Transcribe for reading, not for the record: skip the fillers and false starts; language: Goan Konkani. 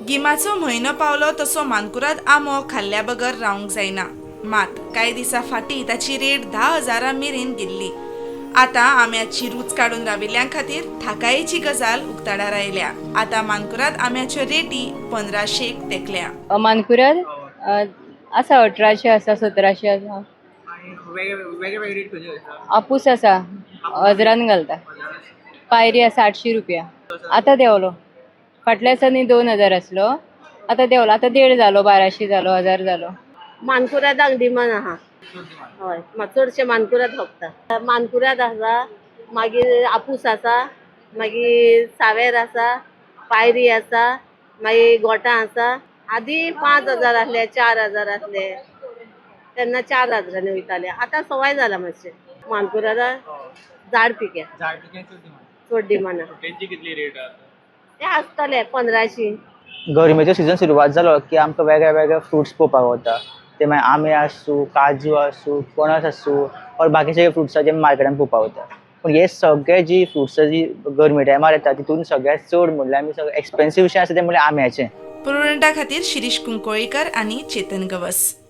गिमाचो म्हयनो पावलो तसो मानकुराद आंबो खाल्ल्या बगर रावंक जायना. मात कांय दिसां फाटीं ताची रेट 10,000 मेरेन गेल्ली. आतां आंब्याची रूच काडून राविल्ल्यां खातीर थाकायेची गजाल उक्ताडार आयल्या. आतां मानकुराद आंब्याच्यो रेटी 1500 तेंकल्या. मानकुराद आसा 1800 आसा, 1700 आसा. आपूस आसा हजरान घालता. पायरी आसा 800 रुपया. आतां देंवलो, फाटल्या दिसांनी 2000 आसलो, आतां देंवलो, आतां 1.5 जालो, 1200 जालो, 1000 जालो. मानकुरादाक डिमांड आहा. हय, चडशे मानकुराद खपता. मानकुराद आसा, मागीर आपूस आसा, मागीर सावेर आसा, पायरी आसा, मागीर गोठां आसा. आदी 5000 आसले, 4000 आसले, तेन्ना 4000 वयताले. आतां सवाय जाला मातशें. मानकुरादा झाड पिके चड डिमांड आहा. तेंची कितली रेट आसा? ते आसतले 1500. गरमेचो सिजन सुरवात जालो की आमकां वेगळे वेगळे फ्रुट्स पळोवपाक गावता. ते मागीर आंबे आसूं, काजू आसूं, पणस आसूं ऑर बाकीचे फ्रुट्स जे मार्केटान पळोवपाक वता. पूण हे सगळे जी फ्रुट्स जी गरमे टायमार येता तितून सगळ्यांत चड म्हणल्यार आमी सगळे एक्सपेन्सीव अशें आसा तें म्हणल्यार आंब्याचें. पुरवणा खातीर शिरीष कुंकळीकर आनी चेतन गवस.